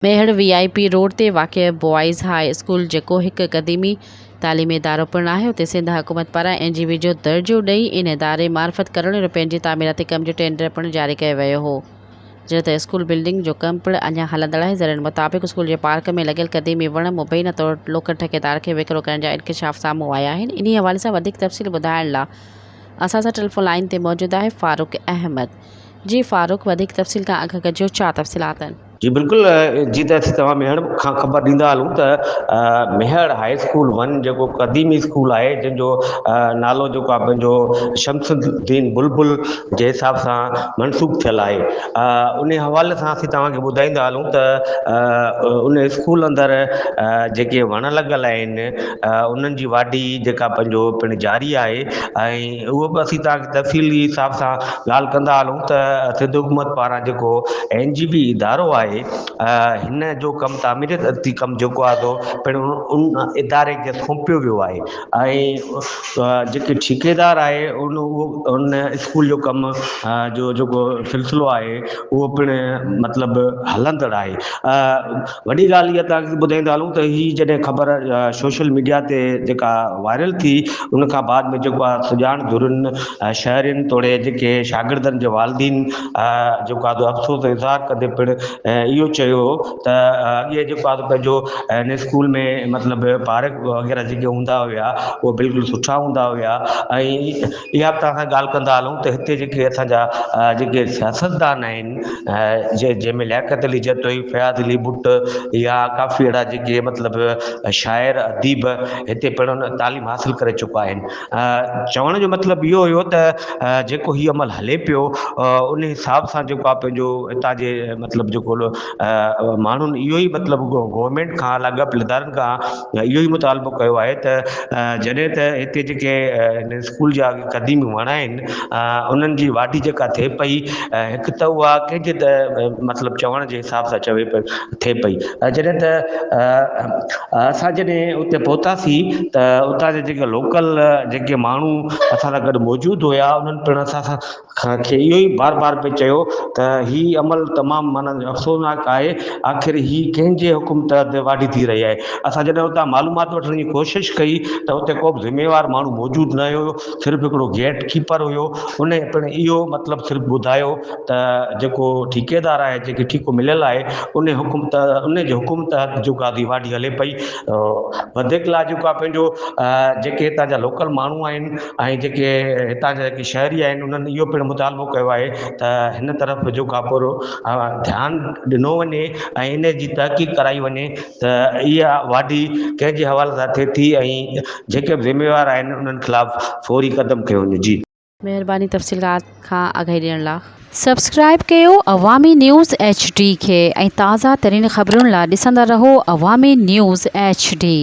Mehar V I P road تي واقع boys high school جيڪو هڪ قديمي تعليمي ادارو پڻ آهي اتي سنڌ حڪومت پاران اين جي وي جو درجو ڏئي ان اداري معرفت ڪروڙين روپين جي تعميراتي ڪم جو ٽينڊر پڻ جاري ڪيو ويو هو جڏهن ته اسڪول بلڊنگ جو ڪم پڻ اڃا هلندڙ آهي ذريعن مطابق اسڪول جي پارڪ ۾ لڳل قديمي وڻ مبينا طور لوڪل ٺيڪيدار کي وڪرو ڪرڻ جا انڪشاف سامهون آيا آهن انهي حوالي سان وڌيڪ تفصيل ٻڌائڻ لا اسان سان ٽيليفون لائين تي موجود آهي فاروق احمد جي فاروق وڌيڪ تفصيل کان آگاهه ڪجو ڇا تفصيلات آهن. جي بلڪل جي ته اسين توهان ميهڙ کان خبر ڏيندا هلون ته ميهڙ هاء اسڪول ون جيڪو قديمي اسڪول آهي جنهن جو نالو جيڪو آهي پنهنجو شمس الدين بلبل جي حساب سان منسوب ٿيل آهي ان حوالي سان اسين توهان کي ٻڌائيندا هلون ته ان اسڪول اندر جيڪي وڻ لڳل آهن انهن جي واڍي جيڪا پنهنجو پڻ جاري آهي ۽ اهو به اسين توهان کي تفصيلي حساب سان ڳالهه ڪندا هلون ته سنڌ حڪومت پاران جيڪو اين جي بي ادارو آهي هن جو ڪم تعميراتي ڪم جيڪو آهي سو پڻ ان اداري کي سونپيو ويو آهي ۽ جيڪي ٺيڪيدار آهي ان اهو ان اسڪول جو ڪم جو جيڪو سلسلو آهي اهو پڻ مطلب هلندڙ آهي وڏي ڳالهه اها توهان کي ٻڌائيندا هلون ته هي جڏهن خبر سوشل ميڊيا تي جيڪا وائرل ٿي ان کان بعد ۾ جيڪو آهي سڄاڻ ڌرين شهرين توڙي جيڪي شاگردن جي والدين جيڪو آهي افسوس جو اظهار ڪندي پڻ اهو چيو ته اڳي جيڪو آهي پنهنجو هن اسڪول ۾ مطلب پارڪ وغيره جيڪي هوندا هيا اهي بلڪل سٺا هوندا هيا ۽ اها به توهان سان ڳالهه ڪندا هلون ته هتي جيڪي اسان جا جيڪي سياستدان آهن جنهن ۾ لياقت علي جتوئي، فياض علي ٻٽ يا ڪافي اهڙا جيڪي مطلب شاعر اديب هتي پڻ تعليم حاصل ڪري چڪا آهن. چوڻ جو مطلب اهو هيو ته جيڪو هي عمل هلي پيو ان حساب سان جيڪو آهي پنهنجو هتان جي مطلب جيڪو ماڻهن اهو ئي مطلب گورنمينٽ کان لاڳاپيل ادارن کان اهو ئي مطالبو ڪيو آهي ته جڏهن ته هتي جيڪي اسڪول جا قديم وڻ آهن انهن جي واڍي جيڪا ٿئي پئي هڪ ته اها ڪنهن جي ته مطلب چوڻ جي حساب سان چوي پئي ٿئي پئي جڏهن ته اسان جڏهن اتي پهتاسين ته اتان جا جيڪي لوڪل جيڪي ماڻهو اسان سان گڏ موجود هيا انهن پڻ اسان سان کي اهو ئي بار بار پئي چيو ته هي عمل تمام معنيٰ افسوسناڪ آهي آخر هي ڪنهن جي حڪم تحت واڍي ٿي رهي آهي اسان جڏهن اتان معلومات وٺڻ جي ڪوشش ڪئي ته اتي ڪو به ذميوار ماڻهو موجود نه هيو صرف هڪڙو گيٽ ڪيپر هيو ان پڻ اهو مطلب صرف ٻڌايو ته جيڪو ٺيڪيدار آهي جيڪي ٺيڪو مليل آهي ان حڪم ته ان جي حڪم تحت جيڪو آهي واڍي هلي پئي وڌيڪ لاء جيڪو آهي پنهنجو جيڪي هتان جا لوڪل ماڻهو آهن ۽ جيڪي هتان جا جيڪي شهري آهن انهن اهو پڻ مطالبو ڪيو آهي ته هن طرف جيڪو آهي پورو ڌيان ڏنو وڃي ۽ ان جي تحقيق ڪرائي وڃي ته اها واڍي ڪنهن جي حوالي سان ٿئي ٿي ۽ جيڪي به ذميوار آهن انهن خلاف فوري قدم کنيو وڃي جي. مهرباني تفصيلات کان آگاهي ڏيڻ لا. سبسڪرائب ڪيو عوامي نيوز ايڇ ڊي کي ۽ تازه ترين خبرن لا ڏسندا رهو عوامي نيوز ايڇ ڊي.